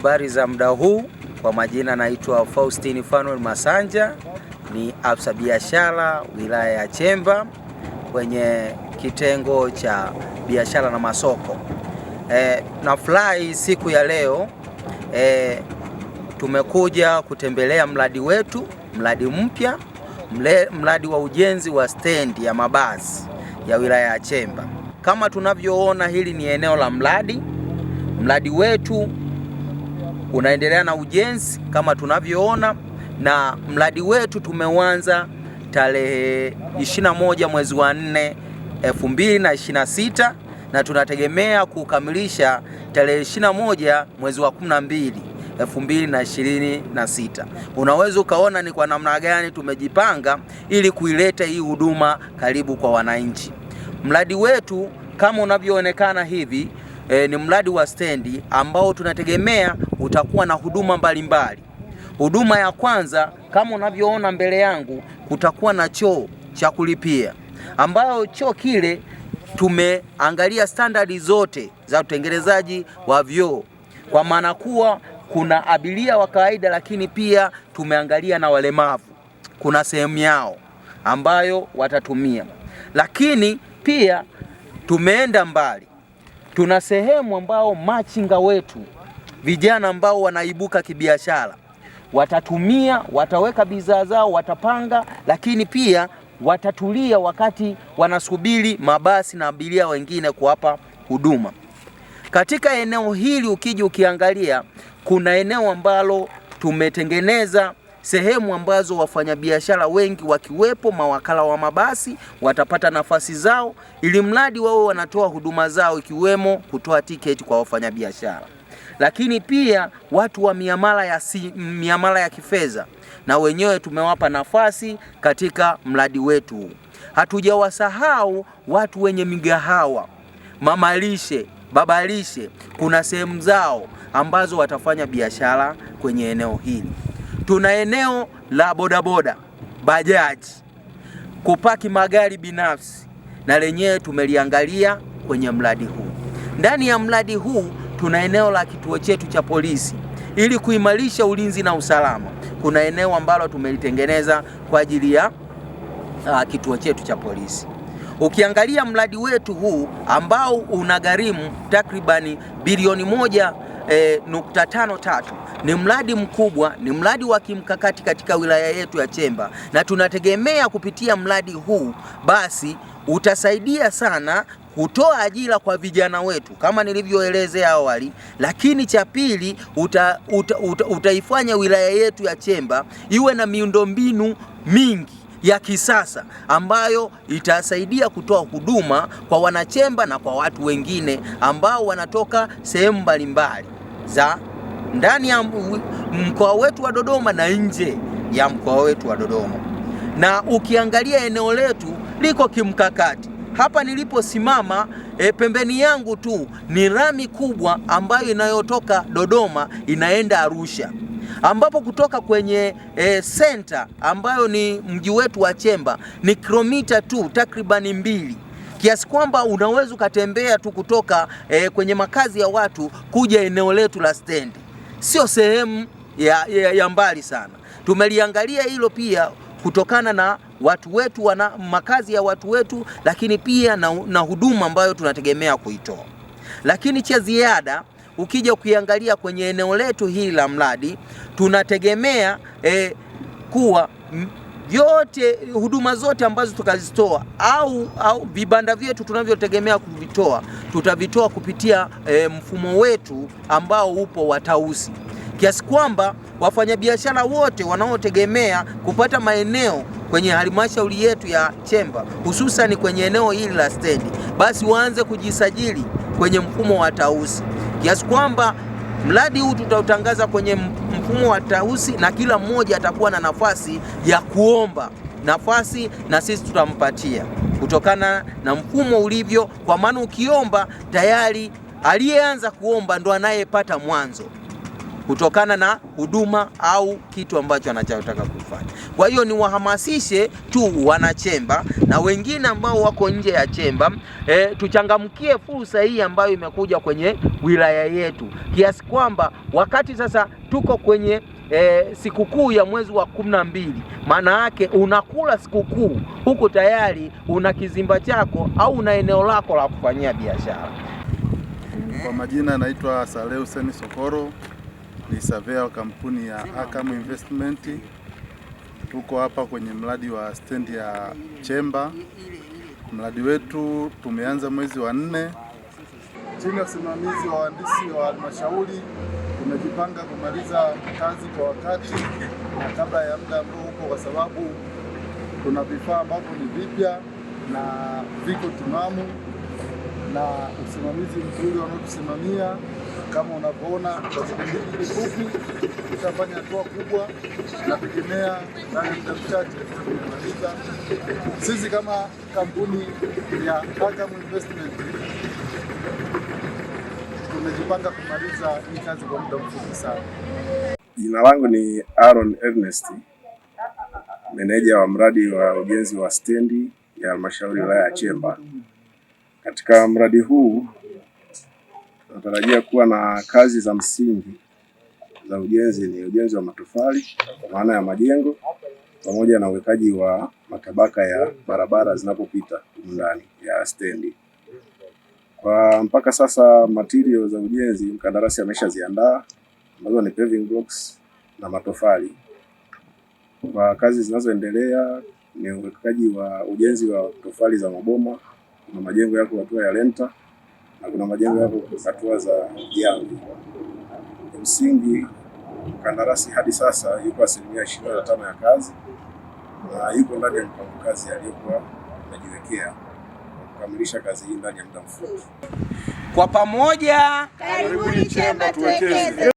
Habari za muda huu, kwa majina naitwa Faustini Fanuel Masanja, ni afisa biashara wilaya ya Chemba kwenye kitengo cha biashara na masoko. Nafurahi siku ya leo, tumekuja kutembelea mradi wetu, mradi mpya, mradi wa ujenzi wa stendi ya mabasi ya wilaya ya Chemba. Kama tunavyoona, hili ni eneo la mradi. Mradi wetu unaendelea na ujenzi kama tunavyoona, na mradi wetu tumeuanza tarehe 21 mwezi wa 4 2026 na tunategemea kukamilisha tarehe 21 mwezi wa 12 2026. Unaweza ukaona ni kwa namna gani tumejipanga ili kuileta hii huduma karibu kwa wananchi. Mradi wetu kama unavyoonekana hivi, ni mradi wa stendi ambao tunategemea utakuwa na huduma mbalimbali. Huduma ya kwanza kama unavyoona mbele yangu, kutakuwa na choo cha kulipia, ambayo choo kile tumeangalia standardi zote za utengenezaji wa vyoo, kwa maana kuwa kuna abiria wa kawaida, lakini pia tumeangalia na walemavu, kuna sehemu yao ambayo watatumia. Lakini pia tumeenda mbali, tuna sehemu ambao machinga wetu vijana ambao wanaibuka kibiashara watatumia, wataweka bidhaa zao, watapanga, lakini pia watatulia wakati wanasubiri mabasi na abiria wengine kuwapa huduma. Katika eneo hili ukija ukiangalia, kuna eneo ambalo tumetengeneza sehemu ambazo wafanyabiashara wengi wakiwepo mawakala wa mabasi watapata nafasi zao, ili mradi wao wanatoa huduma zao ikiwemo kutoa tiketi kwa wafanyabiashara. Lakini pia watu wa miamala ya kifedha na wenyewe tumewapa nafasi katika mradi wetu huu. Hatujawasahau watu wenye migahawa, mamalishe, babalishe, kuna sehemu zao ambazo watafanya biashara kwenye eneo hili. Tuna eneo la bodaboda, bajaji, kupaki magari binafsi na lenyewe tumeliangalia kwenye mradi huu. Ndani ya mradi huu tuna eneo la kituo chetu cha polisi ili kuimarisha ulinzi na usalama. Kuna eneo ambalo tumelitengeneza kwa ajili ya kituo chetu cha polisi. Ukiangalia mradi wetu huu ambao unagharimu takribani bilioni 1.53, ni mradi mkubwa, ni mradi wa kimkakati katika wilaya yetu ya Chemba, na tunategemea kupitia mradi huu basi utasaidia sana kutoa ajira kwa vijana wetu kama nilivyoelezea awali. Lakini cha pili, utaifanya wilaya yetu ya Chemba iwe na miundombinu mingi ya kisasa ambayo itasaidia kutoa huduma kwa wanachemba na kwa watu wengine ambao wanatoka sehemu mbalimbali za ndani ya mkoa wetu wa Dodoma na nje ya mkoa wetu wa Dodoma. Na ukiangalia eneo letu liko kimkakati. Hapa niliposimama, pembeni yangu tu ni rami kubwa ambayo inayotoka Dodoma inaenda Arusha, ambapo kutoka kwenye center ambayo ni mji wetu wa Chemba ni kilomita tu takribani 2, kiasi kwamba unaweza ukatembea tu kutoka kwenye makazi ya watu kuja eneo letu la stendi. Sio sehemu ya mbali sana. Tumeliangalia hilo pia kutokana na watu wetu wana makazi ya watu wetu, lakini pia na huduma ambayo tunategemea kuitoa. Lakini cha ziada ukija ukiangalia kwenye eneo letu hili la mradi, tunategemea kuwa yote huduma zote ambazo tukazitoa au vibanda vyetu tunavyotegemea kuvitoa, tutavitoa kupitia mfumo wetu ambao upo wa Tausi, kiasi kwamba wafanyabiashara wote wanaotegemea kupata maeneo kwenye halmashauri yetu ya Chemba, hususan kwenye eneo hili la stendi, basi waanze kujisajili kwenye mfumo wa Tausi, kiasi kwamba mradi huu tutautangaza kwenye mfumo wa Tausi na kila mmoja atakuwa na nafasi ya kuomba nafasi na sisi tutampatia kutokana na mfumo ulivyo, kwa maana ukiomba tayari aliyeanza kuomba ndo anayepata mwanzo kutokana na huduma au kitu ambacho anachotaka kufanya. Kwa hiyo niwahamasishe tu wanachemba na wengine ambao wako nje ya Chemba, tuchangamkie fursa hii ambayo imekuja kwenye wilaya yetu, kiasi kwamba wakati sasa tuko kwenye sikukuu ya mwezi wa 12, maana yake unakula sikukuu huku tayari una kizimba chako au una eneo lako la kufanyia biashara. Kwa majina naitwa Saleh Hussein Sokoro, ni surveyor wa kampuni ya Akam Investment. Tuko hapa kwenye mradi wa stendi ya Chemba. Mradi wetu tumeanza mwezi wa 4 chini ya usimamizi wa wahandisi wa halmashauri. Tumejipanga kumaliza kazi kwa wakati na kabla ya muda ambao upo, kwa sababu tuna vifaa ambavyo ni vipya na viko timamu na usimamizi mzuri wanaotusimamia. Kama unavyoona, kwa kipindi hiki kifupi tutafanya hatua kubwa, nategemea ndani ya muda mchache tumemaliza. Sisi kama kampuni ya Akam Investment tumejipanga kumaliza hii kazi kwa muda mfupi sana. Jina langu ni Aaron Ernest, meneja wa mradi wa ujenzi wa stendi ya halmashauri wilaya ya Chemba. Katika mradi huu tunatarajia kuwa na kazi za msingi za ujenzi, ni ujenzi wa matofali kwa maana ya majengo pamoja na uwekaji wa matabaka ya barabara zinapopita ndani ya stendi. Kwa mpaka sasa material za ujenzi mkandarasi ameshaziandaa ambazo ni paving blocks na matofali. Kwa kazi zinazoendelea ni uwekaji wa ujenzi wa tofali za maboma. Kuna majengo yako hatua ya lenta na kuna majengo yako hatua za jamvi. Kimsingi mkandarasi hadi sasa yuko 25% ya kazi na yuko ndani ya mpango kazi aliyokuwa amejiwekea kukamilisha kazi hii ndani ya muda mfupi. Kwa pamoja, karibuni Chemba tuwekeze.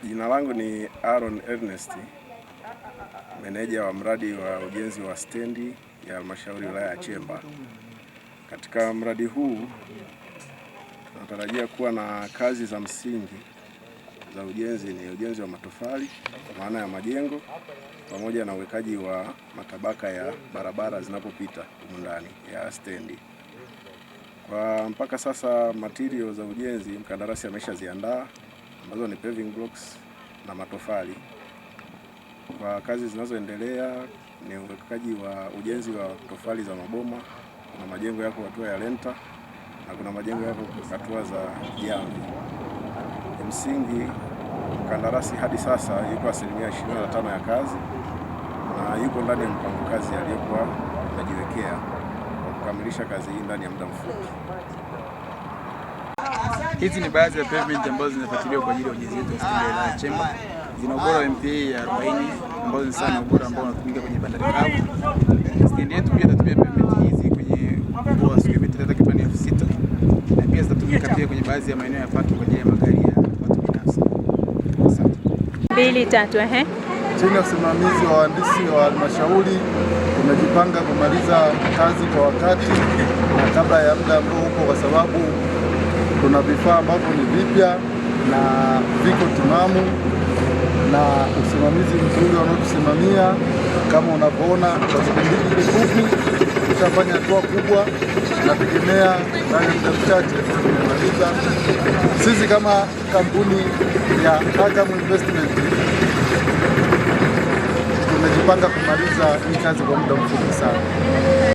Jina langu ni Aaron Ernest, meneja wa mradi wa ujenzi wa stendi ya halmashauri wilaya ya Chemba. Katika mradi huu tunatarajia kuwa na kazi za msingi za ujenzi, ni ujenzi wa matofali kwa maana ya majengo pamoja na uwekaji wa matabaka ya barabara zinapopita humu ndani ya stendi. Kwa mpaka sasa material za ujenzi mkandarasi ameshaziandaa ambazo ni paving blocks na matofali. Kwa kazi zinazoendelea ni uwekaji wa ujenzi wa tofali za maboma. Kuna majengo yako hatua ya lenta na kuna majengo yako hatua za jamvi. Kimsingi mkandarasi hadi sasa yuko 25% ya kazi na yuko ndani ya mpango kazi aliyokuwa amejiwekea kwa kukamilisha kazi hii ndani ya muda mfupi. Hizi ni baadhi ya pavement ambazo zinafuatiliwa kwa ajili ya ujenzi wetu wa stendi ya wilaya ya Chemba. Zina ubora wa MPa ya 40 ambazo ni sana ubora ambao unatumika kwenye bandari kavu. Stendi yetu pia itatumia pavement hizi kwenye ukubwa wa square mita takriban 6000 na pia zitatumika pia kwenye baadhi ya maeneo ya parking kwa ajili ya magari ya watu binafsi. Asante. 2 3 ehe. Chini ya usimamizi wa wahandisi wa halmashauri tumejipanga kumaliza kazi kwa wakati na kabla ya muda ambao upo, kwa sababu tuna vifaa ambavyo ni vipya na viko timamu na usimamizi mzuri wanaotusimamia. Kama unavyoona, kwa kipindi hiki kifupi tushafanya hatua kubwa, nategemea ndani ya muda mchache tumemaliza. Sisi kama kampuni ya Akam Investment tumejipanga kumaliza hii kazi kwa muda mfupi sana.